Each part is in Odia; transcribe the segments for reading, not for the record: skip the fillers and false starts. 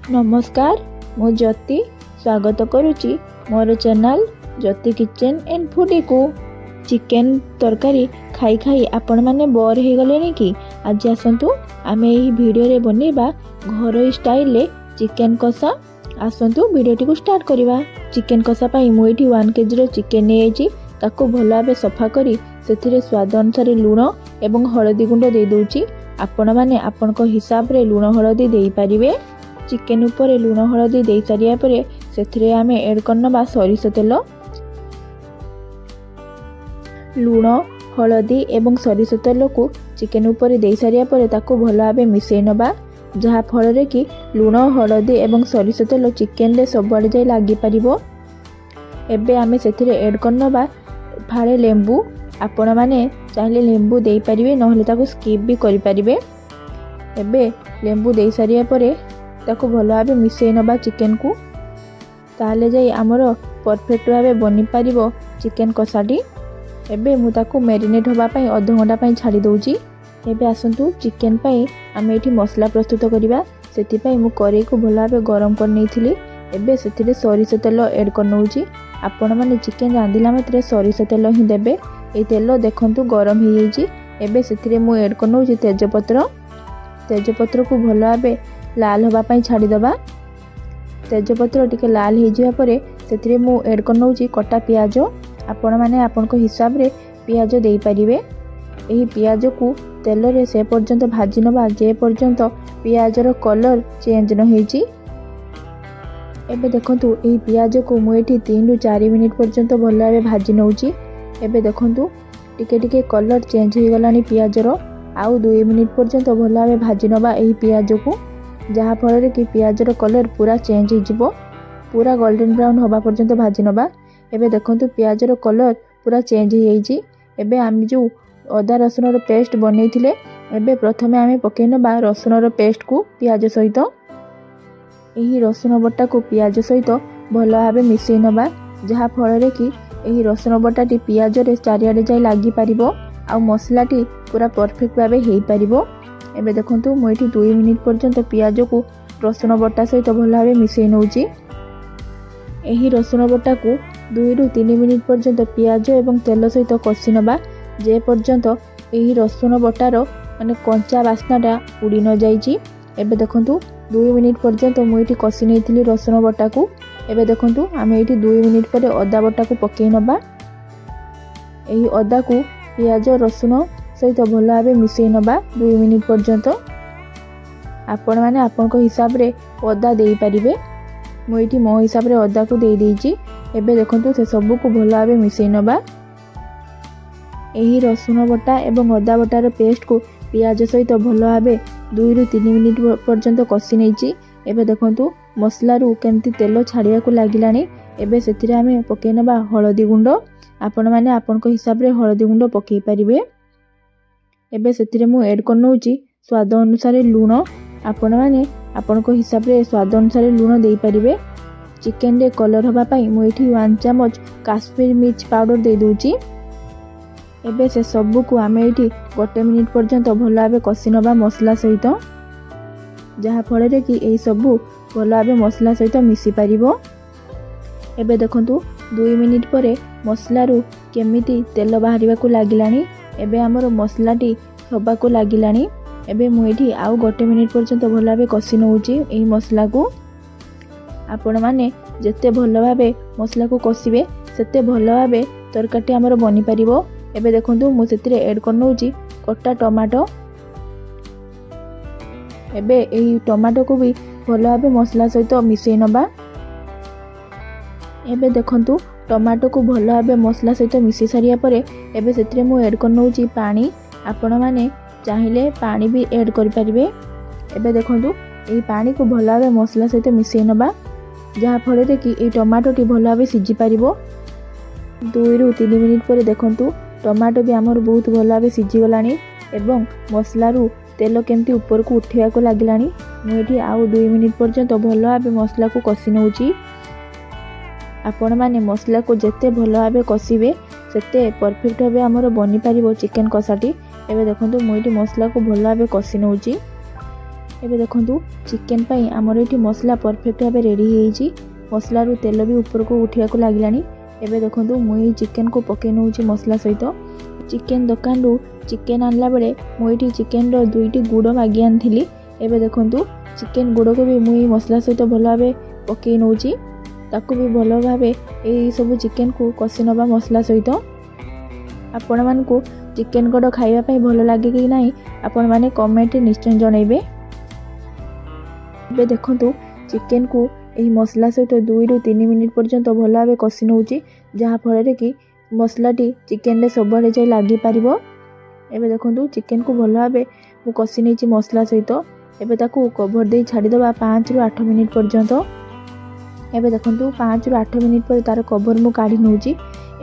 ନମସ୍କାର, ମୁଁ ଜ୍ୟୋତି ସ୍ୱାଗତ କରୁଛି ମୋର ଚ୍ୟାନେଲ୍ ଜ୍ୟୋତି କିଚେନ୍ ଆଣ୍ଡ ଫୁଡ଼ିକୁ। ଚିକେନ୍ ତରକାରୀ ଖାଇ ଖାଇ ଆପଣମାନେ ବୋର୍ ହେଇଗଲେଣି କି? ଆଜି ଆସନ୍ତୁ, ଆମେ ଏହି ଭିଡ଼ିଓରେ ବନେଇବା ଘରୋଇ ଷ୍ଟାଇଲରେ ଚିକେନ୍ କଷା। ଆସନ୍ତୁ, ଭିଡ଼ିଓଟିକୁ ଷ୍ଟାର୍ଟ କରିବା। ଚିକେନ୍ କଷା ପାଇଁ ମୁଁ ଏଇଠି 1 କେଜିର ଚିକେନ୍ ନେଇଯାଇଛି। ତାକୁ ଭଲ ଭାବେ ସଫା କରି ସେଥିରେ ସ୍ୱାଦ ଅନୁସାରେ ଲୁଣ ଏବଂ ହଳଦୀ ଗୁଣ୍ଡ ଦେଇଦେଉଛି। ଆପଣମାନେ ଆପଣଙ୍କ ହିସାବରେ ଲୁଣ ହଳଦୀ ଦେଇପାରିବେ। ଚିକେନ୍ ଉପରେ ଲୁଣ ହଳଦୀ ଦେଇସାରିବା ପରେ ସେଥିରେ ଆମେ ଏଡ଼୍ କରିନେବା ସୋରିଷ ତେଲ। ଲୁଣ, ହଳଦୀ ଏବଂ ସୋରିଷ ତେଲକୁ ଚିକେନ୍ ଉପରେ ଦେଇସାରିବା ପରେ ତାକୁ ଭଲ ଭାବେ ମିଶାଇ ନେବା, ଯାହାଫଳରେ କି ଲୁଣ, ହଳଦୀ ଏବଂ ସୋରିଷ ତେଲ ଚିକେନରେ ସବୁଆଡ଼େ ଯାଇ ଲାଗିପାରିବ। ଏବେ ଆମେ ସେଥିରେ ଏଡ଼୍ କରିନେବା ଫାଳେ ଲେମ୍ବୁ। ଆପଣମାନେ ଚାହିଁଲେ ଲେମ୍ବୁ ଦେଇପାରିବେ, ନହେଲେ ତାକୁ ସ୍କିପ୍ ବି କରିପାରିବେ। ଏବେ ଲେମ୍ବୁ ଦେଇସାରିବା ପରେ ତାକୁ ଭଲ ଭାବେ ମିଶାଇ ନେବା ଚିକେନକୁ। ତାହେଲେ ଯାଇ ଆମର ପରଫେକ୍ଟ ଭାବେ ବନିପାରିବ ଚିକେନ କଷାଟି। ଏବେ ମୁଁ ତାକୁ ମ୍ୟାରିନେଟ୍ ହେବା ପାଇଁ ଅଧଘଣ୍ଟା ପାଇଁ ଛାଡ଼ି ଦେଉଛି। ଏବେ ଆସନ୍ତୁ, ଚିକେନ ପାଇଁ ଆମେ ଏଇଠି ମସଲା ପ୍ରସ୍ତୁତ କରିବା। ସେଥିପାଇଁ ମୁଁ କରେଇକୁ ଭଲ ଭାବେ ଗରମ କରିନେଇଥିଲି। ଏବେ ସେଥିରେ ସୋରିଷ ତେଲ ଏଡ଼୍ କରିନେଉଛି। ଆପଣମାନେ ଚିକେନ ରାନ୍ଧିଲା ମାତ୍ରେ ସୋରିଷ ତେଲ ହିଁ ଦେବେ। ଏଇ ତେଲ ଦେଖନ୍ତୁ, ଗରମ ହେଇଯାଇଛି। ଏବେ ସେଥିରେ ମୁଁ ଏଡ଼୍ କରିନେଉଛି ତେଜପତ୍ର। ତେଜପତ୍ରକୁ ଭଲ ଭାବେ ଲାଲ ହେବା ପାଇଁ ଛାଡ଼ିଦେବା। ତେଜପତ୍ର ଟିକେ ଲାଲ ହେଇଯିବା ପରେ ସେଥିରେ ମୁଁ ଏଡ଼୍ କରିନେଉଛି କଟା ପିଆଜ। ଆପଣମାନେ ଆପଣଙ୍କ ହିସାବରେ ପିଆଜ ଦେଇପାରିବେ। ଏହି ପିଆଜକୁ ତେଲରେ ସେ ପର୍ଯ୍ୟନ୍ତ ଭାଜି ନେବା, ଯେ ପର୍ଯ୍ୟନ୍ତ ପିଆଜର କଲର୍ ଚେଞ୍ଜ ନ ହେଇଛି। ଏବେ ଦେଖନ୍ତୁ, ଏହି ପିଆଜକୁ ମୁଁ ଏଇଠି 3ରୁ 4 ମିନିଟ୍ ପର୍ଯ୍ୟନ୍ତ ଭଲ ଭାବେ ଭାଜି ନେଉଛି। ଏବେ ଦେଖନ୍ତୁ, ଟିକେ ଟିକେ କଲର୍ ଚେଞ୍ଜ ହେଇଗଲାଣି ପିଆଜର। ଆଉ 2 ମିନିଟ୍ ପର୍ଯ୍ୟନ୍ତ ଭଲ ଭାବେ ଭାଜି ନେବା ଏହି ପିଆଜକୁ, ଯାହାଫଳରେ କି ପିଆଜର କଲର୍ ପୁରା ଚେଞ୍ଜ ହେଇଯିବ। ପୁରା ଗୋଲ୍ଡେନ୍ ବ୍ରାଉନ୍ ହେବା ପର୍ଯ୍ୟନ୍ତ ଭାଜି ନେବା। ଏବେ ଦେଖନ୍ତୁ, ପିଆଜର କଲର୍ ପୁରା ଚେଞ୍ଜ ହେଇଯାଇଛି। ଏବେ ଆମେ ଯେଉଁ ଅଦା ରସୁଣର ପେଷ୍ଟ ବନେଇଥିଲେ, ଏବେ ପ୍ରଥମେ ଆମେ ପକାଇ ନେବା ରସୁଣର ପେଷ୍ଟକୁ ପିଆଜ ସହିତ। ଏହି ରସୁଣ ବଟାକୁ ପିଆଜ ସହିତ ଭଲ ଭାବେ ମିଶାଇ ନେବା, ଯାହାଫଳରେ କି ଏହି ରସୁଣ ବଟାଟି ପିଆଜରେ ଚାରିଆଡ଼େ ଯାଇ ଲାଗିପାରିବ ଆଉ ମସଲାଟି ପୁରା ପରଫେକ୍ଟ ଭାବେ ହେଇପାରିବ। ଏବେ ଦେଖନ୍ତୁ, ମୁଁ ଏଇଠି 2 ମିନିଟ୍ ପର୍ଯ୍ୟନ୍ତ ପିଆଜକୁ ରସୁଣ ବଟା ସହିତ ଭଲ ଭାବେ ମିଶାଇ ନେଉଛି। ଏହି ରସୁଣ ବଟାକୁ 2ରୁ 3 ମିନିଟ୍ ପର୍ଯ୍ୟନ୍ତ ପିଆଜ ଏବଂ ତେଲ ସହିତ କଷି ନେବା, ଯେ ପର୍ଯ୍ୟନ୍ତ ଏହି ରସୁଣ ବଟାର ମାନେ କଞ୍ଚା ବାସ୍ନାଟା ଉଡ଼ି ନ ଯାଇଛି। ଏବେ ଦେଖନ୍ତୁ, 2 ମିନିଟ୍ ପର୍ଯ୍ୟନ୍ତ ମୁଁ ଏଇଠି କଷି ନେଇଥିଲି ରସୁଣ ବଟାକୁ। ଏବେ ଦେଖନ୍ତୁ, ଆମେ ଏଇଠି 2 ମିନିଟ୍ ପରେ ଅଦା ବଟାକୁ ପକାଇ ନେବା। ଏହି ଅଦାକୁ ପିଆଜ ରସୁଣ ସହିତ ଭଲ ଭାବେ ମିଶାଇ ନେବା 2 ମିନିଟ୍ ପର୍ଯ୍ୟନ୍ତ। ଆପଣମାନେ ଆପଣଙ୍କ ହିସାବରେ ଅଦା ଦେଇପାରିବେ। ମୁଁ ଏଇଠି ମୋ ହିସାବରେ ଅଦାକୁ ଦେଇଦେଇଛି। ଏବେ ଦେଖନ୍ତୁ, ସେ ସବୁକୁ ଭଲ ଭାବେ ମିଶାଇ ନେବା। ଏହି ରସୁଣ ବଟା ଏବଂ ଅଦା ବଟାର ପେଷ୍ଟକୁ ପିଆଜ ସହିତ ଭଲ ଭାବେ 2ରୁ 3 ମିନିଟ୍ ପର୍ଯ୍ୟନ୍ତ କଷି ନେଇଛି। ଏବେ ଦେଖନ୍ତୁ, ମସଲାରୁ କେମିତି ତେଲ ଛାଡ଼ିବାକୁ ଲାଗିଲାଣି। ଏବେ ସେଥିରେ ଆମେ ପକାଇ ନେବା ହଳଦୀ ଗୁଣ୍ଡ। ଆପଣମାନେ ଆପଣଙ୍କ ହିସାବରେ ହଳଦୀ ଗୁଣ୍ଡ ପକାଇ ପାରିବେ। ଏବେ ସେଥିରେ ମୁଁ ଏଡ଼୍ କରିନେଉଛି ସ୍ୱାଦ ଅନୁସାରେ ଲୁଣ। ଆପଣମାନେ ଆପଣଙ୍କ ହିସାବରେ ସ୍ୱାଦ ଅନୁସାରେ ଲୁଣ ଦେଇପାରିବେ। ଚିକେନରେ କଲର୍ ହେବା ପାଇଁ ମୁଁ ଏଇଠି 1 ଚାମଚ କାଶ୍ମୀର ମିର୍ଚ ପାଉଡ଼ର ଦେଇଦେଉଛି। ଏବେ ସେ ସବୁକୁ ଆମେ ଏଇଠି ଗୋଟେ ମିନିଟ୍ ପର୍ଯ୍ୟନ୍ତ ଭଲ ଭାବେ କଷି ନେବା ମସଲା ସହିତ, ଯାହାଫଳରେ କି ଏହି ସବୁ ଭଲ ଭାବେ ମସଲା ସହିତ ମିଶିପାରିବ। ଏବେ ଦେଖନ୍ତୁ, 2 ମିନିଟ୍ ପରେ ମସଲାରୁ କେମିତି ତେଲ ବାହାରିବାକୁ ଲାଗିଲାଣି। ଏବେ ଆମର ମସଲାଟି ହେବାକୁ ଲାଗିଲାଣି। ଏବେ ମୁଁ ଏଇଠି ଆଉ ଗୋଟେ ମିନିଟ୍ ପର୍ଯ୍ୟନ୍ତ ଭଲ ଭାବେ କଷି ନେଉଛି ଏହି ମସଲାକୁ। ଆପଣମାନେ ଯେତେ ଭଲ ଭାବେ ମସଲାକୁ କଷିବେ, ସେତେ ଭଲ ଭାବେ ତରକାରୀଟି ଆମର ବନିପାରିବ। ଏବେ ଦେଖନ୍ତୁ, ମୁଁ ସେଥିରେ ଏଡ଼୍ କରିନେଉଛି କଟା ଟମାଟୋ। ଏବେ ଏହି ଟମାଟୋକୁ ବି ଭଲ ଭାବେ ମସଲା ସହିତ ମିଶାଇ ନେବା। ଏବେ ଦେଖନ୍ତୁ, ଟମାଟୋକୁ ଭଲ ଭାବେ ମସଲା ସହିତ ମିଶାଇ ସାରିବା ପରେ ଏବେ ସେଥିରେ ମୁଁ ଏଡ଼୍ କରିନେଉଛି ପାଣି। ଆପଣମାନେ ଚାହିଁଲେ ପାଣି ବି ଏଡ଼୍ କରିପାରିବେ। ଏବେ ଦେଖନ୍ତୁ, ଏହି ପାଣିକୁ ଭଲ ଭାବେ ମସଲା ସହିତ ମିଶାଇ ନେବା, ଯାହାଫଳରେ କି ଏହି ଟମାଟୋଟି ଭଲ ଭାବେ ସିଝିପାରିବ। 2ରୁ 3 ମିନିଟ୍ ପରେ ଦେଖନ୍ତୁ, ଟମାଟୋ ବି ଆମର ବହୁତ ଭଲ ଭାବେ ସିଝିଗଲାଣି ଏବଂ ମସଲାରୁ ତେଲ କେମିତି ଉପରକୁ ଉଠିବାକୁ ଲାଗିଲାଣି। ମୁଁ ଏଠି ଆଉ 2 ମିନିଟ୍ ପର୍ଯ୍ୟନ୍ତ ଭଲ ଭାବେ ମସଲାକୁ କଷି ନେଉଛି। ଆପଣମାନେ ମସଲାକୁ ଯେତେ ଭଲ ଭାବେ କଷିବେ, ସେତେ ପରଫେକ୍ଟ ଭାବେ ଆମର ବନିପାରିବ ଚିକେନ୍ କଷାଟି। ଏବେ ଦେଖନ୍ତୁ, ମୁଁ ଏଇଠି ମସଲାକୁ ଭଲ ଭାବେ କଷି ନେଉଛି। ଏବେ ଦେଖନ୍ତୁ, ଚିକେନ୍ ପାଇଁ ଆମର ଏଇଠି ମସଲା ପରଫେକ୍ଟ ଭାବେ ରେଡ଼ି ହେଇଯାଇଛି। ମସଲାରୁ ତେଲ ବି ଉପରକୁ ଉଠିବାକୁ ଲାଗିଲାଣି। ଏବେ ଦେଖନ୍ତୁ, ମୁଁ ଏଇ ଚିକେନ୍କୁ ପକାଇ ନେଉଛି ମସଲା ସହିତ। ଚିକେନ୍ ଦୋକାନରୁ ଚିକେନ୍ ଆଣିଲା ବେଳେ ମୁଁ ଏଇଠି ଚିକେନ୍ର ଦୁଇଟି ଗୁଡ଼ ମାଗି ଆଣିଥିଲି। ଏବେ ଦେଖନ୍ତୁ, ଚିକେନ୍ ଗୁଡ଼କୁ ବି ମୁଁ ଏଇ ମସଲା ସହିତ ଭଲ ଭାବେ ପକାଇ ନେଉଛି। ତାକୁ ବି ଭଲ ଭାବେ ଏଇ ସବୁ ଚିକେନ୍କୁ କଷି ନେବା ମସଲା ସହିତ। ଆପଣମାନଙ୍କୁ ଚିକେନ୍ ଗୋଡ଼ ଖାଇବା ପାଇଁ ଭଲ ଲାଗେ କି ନାହିଁ, ଆପଣମାନେ କମେଣ୍ଟରେ ନିଶ୍ଚୟ ଜଣାଇବେ। ଏବେ ଦେଖନ୍ତୁ, ଚିକେନ୍କୁ ଏହି ମସଲା ସହିତ 2ରୁ 3 ମିନିଟ୍ ପର୍ଯ୍ୟନ୍ତ ଭଲ ଭାବେ କଷି ନେଉଛି, ଯାହାଫଳରେ କି ମସଲାଟି ଚିକେନ୍ରେ ସବୁଆଡ଼େ ଯାଇ ଲାଗିପାରିବ। ଏବେ ଦେଖନ୍ତୁ, ଚିକେନ୍କୁ ଭଲ ଭାବେ ମୁଁ କଷି ନେଇଛି ମସଲା ସହିତ। ଏବେ ତାକୁ କଭର୍ ଦେଇ ଛାଡ଼ିଦେବା 5ରୁ 8 ମିନିଟ୍ ପର୍ଯ୍ୟନ୍ତ। ଏବେ ଦେଖନ୍ତୁ, 5ରୁ 8 ମିନିଟ୍ ପରେ ତା'ର କଭର୍ ମୁଁ କାଢ଼ି ନେଉଛି।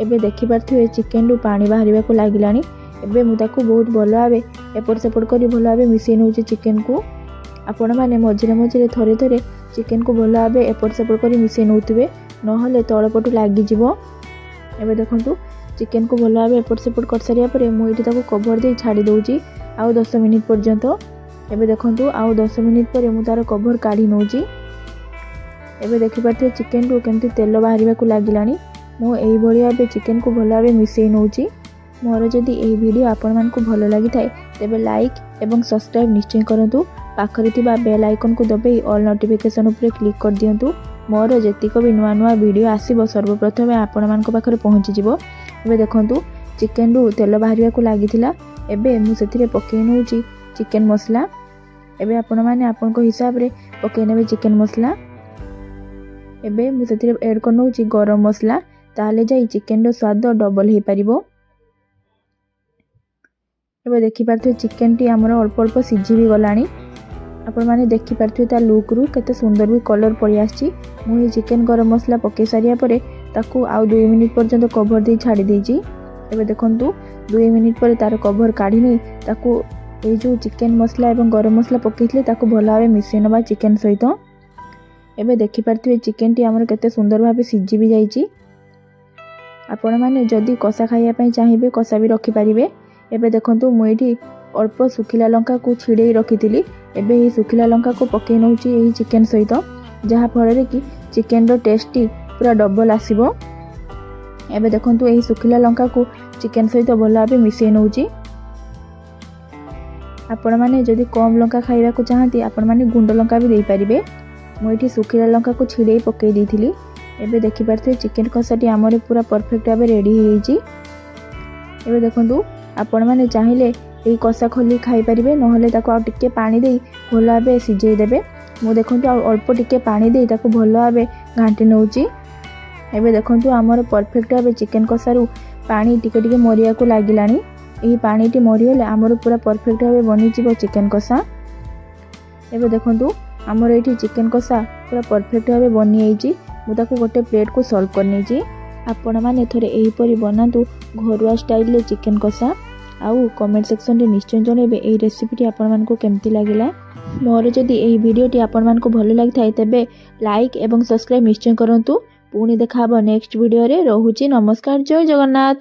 ଏବେ ଦେଖିପାରୁଥିବେ, ଚିକେନ୍ରୁ ପାଣି ବାହାରିବାକୁ ଲାଗିଲାଣି। ଏବେ ମୁଁ ତାକୁ ବହୁତ ଭଲ ଭାବେ ଏପଟ ସେପଟ କରି ଭଲ ଭାବେ ମିଶାଇ ନେଉଛି ଚିକେନ୍କୁ। ଆପଣମାନେ ମଝିରେ ମଝିରେ ଥରେ ଥରେ ଚିକେନ୍କୁ ଭଲ ଭାବେ ଏପଟ ସେପଟ କରି ମିଶାଇ ନେଉଥିବେ, ନହେଲେ ତଳପଟୁ ଲାଗିଯିବ। ଏବେ ଦେଖନ୍ତୁ, ଚିକେନ୍କୁ ଭଲ ଭାବେ ଏପଟ ସେପଟ କରିସାରିବା ପରେ ମୁଁ ଏଇଠି ତାକୁ କଭର୍ ଦେଇ ଛାଡ଼ି ଦେଉଛି ଆଉ 10 ମିନିଟ୍ ପର୍ଯ୍ୟନ୍ତ। ଏବେ ଦେଖନ୍ତୁ, ଆଉ 10 ମିନିଟ୍ ପରେ ମୁଁ ତା'ର କଭର୍ କାଢ଼ି ନେଉଛି। ଏବେ ଦେଖିପାରୁଥିବେ, ଚିକେନ୍ରୁ କେମିତି ତେଲ ବାହାରିବାକୁ ଲାଗିଲାଣି। ମୁଁ ଏଇଭଳି ଭାବେ ଚିକେନ୍କୁ ଭଲ ଭାବେ ମିଶାଇ ନେଉଛି। ମୋର ଯଦି ଏହି ଭିଡ଼ିଓ ଆପଣମାନଙ୍କୁ ଭଲ ଲାଗିଥାଏ, ତେବେ ଲାଇକ୍ ଏବଂ ସବସ୍କ୍ରାଇବ୍ ନିଶ୍ଚୟ କରନ୍ତୁ। ପାଖରେ ଥିବା ବେଲ୍ ଆଇକନ୍କୁ ଦବାଇ ଅଲ୍ ନୋଟିଫିକେସନ୍ ଉପରେ କ୍ଲିକ୍ କରିଦିଅନ୍ତୁ। ମୋର ଯେତିକ ବି ନୂଆ ନୂଆ ଭିଡ଼ିଓ ଆସିବ, ସର୍ବପ୍ରଥମେ ଆପଣମାନଙ୍କ ପାଖରେ ପହଞ୍ଚିଯିବ। ଏବେ ଦେଖନ୍ତୁ, ଚିକେନ୍ରୁ ତେଲ ବାହାରିବାକୁ ଲାଗିଥିଲା। ଏବେ ମୁଁ ସେଥିରେ ପକାଇ ନେଉଛି ଚିକେନ୍ ମସଲା। ଏବେ ଆପଣମାନେ ଆପଣଙ୍କ ହିସାବରେ ପକାଇ ନେବେ ଚିକେନ୍ ମସଲା। ଏବେ ମୁଁ ସେଥିରେ ଏଡ଼୍ କରିନେଉଛି ଗରମ ମସଲା, ତାହେଲେ ଯାଇ ଚିକେନ୍ର ସ୍ୱାଦ ଡବଲ୍ ହେଇପାରିବ। ଏବେ ଦେଖିପାରୁଥିବେ, ଚିକେନ୍ଟି ଆମର ଅଳ୍ପ ଅଳ୍ପ ସିଝି ବି ଗଲାଣି। ଆପଣମାନେ ଦେଖିପାରୁଥିବେ, ତା ଲୁକ୍ରୁ କେତେ ସୁନ୍ଦର ବି କଲର୍ ପଳେଇ ଆସିଛି। ମୁଁ ଏଇ ଚିକେନ୍ ଗରମ ମସଲା ପକାଇ ସାରିବା ପରେ ତାକୁ ଆଉ 2 ମିନିଟ୍ ପର୍ଯ୍ୟନ୍ତ କଭର୍ ଦେଇ ଛାଡ଼ି ଦେଇଛି। ଏବେ ଦେଖନ୍ତୁ, 2 ମିନିଟ୍ ପରେ ତା'ର କଭର୍ କାଢ଼ି ନେଇ ତାକୁ ଏଇ ଯେଉଁ ଚିକେନ୍ ମସଲା ଏବଂ ଗରମ ମସଲା ପକାଇଥିଲେ, ତାକୁ ଭଲ ଭାବେ ମିଶାଇ ନେବା ଚିକେନ୍ ସହିତ। ଏବେ ଦେଖିପାରୁଥିବେ, ଚିକେନ୍ଟି ଆମର କେତେ ସୁନ୍ଦର ଭାବେ ସିଝି ବି ଯାଇଛି। ଆପଣମାନେ ଯଦି କଷା ଖାଇବା ପାଇଁ ଚାହିଁବେ, କଷା ବି ରଖିପାରିବେ। ଏବେ ଦେଖନ୍ତୁ, ମୁଁ ଏଇଠି ଅଳ୍ପ ଶୁଖିଲା ଲଙ୍କାକୁ ଛିଡ଼େଇ ରଖିଥିଲି। ଏବେ ଏହି ଶୁଖିଲା ଲଙ୍କାକୁ ପକାଇ ନେଉଛି ଏହି ଚିକେନ୍ ସହିତ, ଯାହାଫଳରେ କି ଚିକେନ୍ର ଟେଷ୍ଟଟି ପୁରା ଡବଲ୍ ଆସିବ। ଏବେ ଦେଖନ୍ତୁ, ଏହି ଶୁଖିଲା ଲଙ୍କାକୁ ଚିକେନ୍ ସହିତ ଭଲ ଭାବେ ମିଶାଇ ନେଉଛି। ଆପଣମାନେ ଯଦି କମ୍ ଲଙ୍କା ଖାଇବାକୁ ଚାହାନ୍ତି, ଆପଣମାନେ ଗୁଣ୍ଡ ଲଙ୍କା ବି ଦେଇପାରିବେ। ମୁଁ ଏଇଠି ଶୁଖିଲା ଲଙ୍କାକୁ ଛିଡ଼େଇ ପକାଇ ଦେଇଥିଲି। ଏବେ ଦେଖିପାରୁଥିବେ, ଚିକେନ୍ କଷାଟି ଆମର ପୁରା ପରଫେକ୍ଟ ଭାବେ ରେଡ଼ି ହେଇଯାଇଛି। ଏବେ ଦେଖନ୍ତୁ, ଆପଣମାନେ ଚାହିଁଲେ ଏହି କଷା ଖୋଲି ଖାଇପାରିବେ, ନହେଲେ ତାକୁ ଆଉ ଟିକେ ପାଣି ଦେଇ ଭଲ ଭାବେ ସିଝେଇ ଦେବେ। ମୁଁ ଦେଖନ୍ତୁ, ଆଉ ଅଳ୍ପ ଟିକେ ପାଣି ଦେଇ ତାକୁ ଭଲ ଭାବେ ଘାଣ୍ଟି ନେଉଛି। ଏବେ ଦେଖନ୍ତୁ, ଆମର ପରଫେକ୍ଟ ଭାବେ ଚିକେନ୍ କଷାରୁ ପାଣି ଟିକେ ଟିକେ ମରିବାକୁ ଲାଗିଲାଣି। ଏହି ପାଣିଟି ମରିଗଲେ ଆମର ପୁରା ପରଫେକ୍ଟ ଭାବେ ବନିଯିବ ଚିକେନ୍ କଷା। ଏବେ ଦେଖନ୍ତୁ, ଆମର ଏଇଠି ଚିକେନ୍ କଷା ପୁରା ପରଫେକ୍ଟ ଭାବେ ବନିଯାଇଛି। ମୁଁ ତାକୁ ଗୋଟେ ପ୍ଲେଟ୍କୁ ସର୍ଭ କରିନେଇଛି। ଆପଣମାନେ ଥରେ ଏହିପରି ବନାନ୍ତୁ ଘରୁଆ ଷ୍ଟାଇଲରେ ଚିକେନ୍ କଷା ଆଉ କମେଣ୍ଟ ସେକ୍ସନରେ ନିଶ୍ଚୟ ଜଣାଇବେ ଏହି ରେସିପିଟି ଆପଣମାନଙ୍କୁ କେମିତି ଲାଗିଲା। ମୋର ଯଦି ଏହି ଭିଡ଼ିଓଟି ଆପଣମାନଙ୍କୁ ଭଲ ଲାଗିଥାଏ, ତେବେ ଲାଇକ୍ ଏବଂ ସବସ୍କ୍ରାଇବ୍ ନିଶ୍ଚୟ କରନ୍ତୁ। ପୁଣି ଦେଖା ହେବ ନେକ୍ସଟ ଭିଡ଼ିଓରେ। ରହୁଛି, ନମସ୍କାର, ଜୟ ଜଗନ୍ନାଥ।